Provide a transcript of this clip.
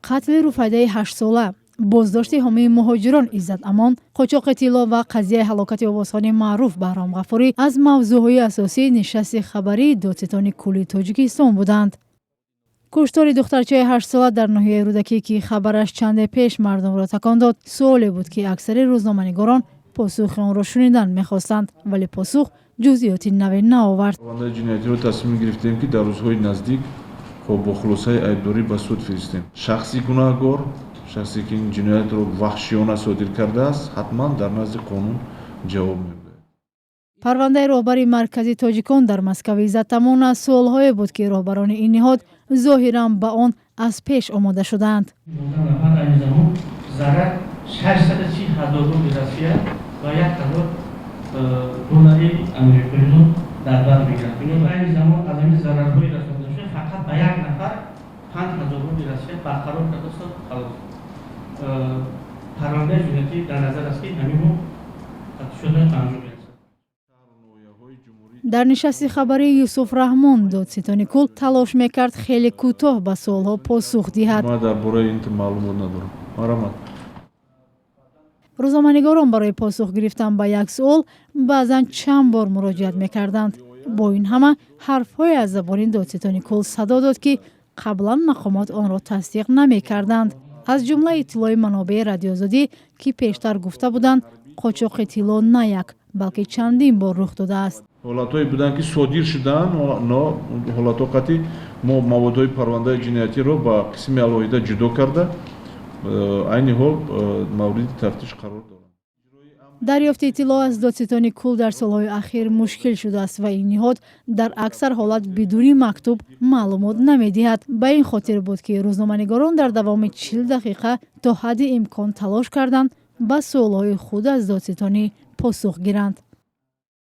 Қатли Руфайдаи 8-сола, боздошти ҳомии муҳоҷирон Иззат Амон, қочоқи тилло ва қазияи ҳалокати овозхони маъруф Баҳром Ғафурӣ аз мавзӯъҳои асосии нишасти хабарии додситони кулли Тоҷикистон буданд. Куштори духтарчаи 8-сола дар ноҳияи Рӯдакӣ, ки хабараш чанде пеш мардумро такон дод, суоле буд, ки аксари рӯзноманигорон посухи онро шунидан мехостанд, вале посух ҷузъиёти наве наовард. Парвандаи ҷиноятиро тасмим гирифтем, ки дар рӯзҳои наздик бо хулосаи айбдорӣ ба суд фиристем. Шахси гунаҳгор, шахсе ки ин ҷиноятро ваҳшиёна содир кардааст, ҳатман дар назди қонун ҷавоб мегӯяд. Парвандаи роҳбари Маркази тоҷикон дар Москав Иззат Амон аз суолҳое буд, ки роҳбарони ин ниҳод зоҳиран ба он аз пеш омода шудаанд. Нафар айни замон зарар 630 ҳазор рубли Россия ва 1000 доллари амрикоиро дар бар мегирад. Айни замон аз ҳамин зарарҳои расондашуда фақат ба як нафар 5000 рубли Россия барқарор кардааст, халос. Парвандаи ҷиноятӣ дар назар аст, ки ҳамин моҳ шуда ба анҷом мерасад. Дар нишасти хабарии Юсуф Раҳмон додситони кул талош мекард хеле кӯтоҳ ба суолҳо посух диҳад. Ман дар бораи ин маълумот надорам, марҳамат. Рӯзноманигорон барои посух гирифтан ба як суол баъзан чанд бор муроҷиат мекарданд. Бо ин ҳама, ҳарфҳое аз забони додситони кул садо дод, ки қаблан мақомот онро тасдиқ намекарданд, аз ҷумла иттилои манобеи Радиоозодӣ, ки пештар гуфта буданд, қочоқи тилло на як, балки чандин бор рух додааст. Ҳолатҳое буданд, ки содир шуданд, но ҳолатҳо қатъи мо маводҳои парвандаи ҷиноятиро ба қисми алоҳида ҷудо карда, айни ҳол мавриди тафтиш қарор доранд. Дарёфти иттилоъ аз додситони кул дар солҳои ахир мушкил шудааст ва ин ниҳод дар аксар ҳолат бидуни мактуб маълумот намедиҳад. Ба ин хотир буд, ки рӯзноманигорон дар давоми 40 дақиқа то ҳадди имкон талош карданд, ба суолҳои худ аз додситонӣ посух гиранд.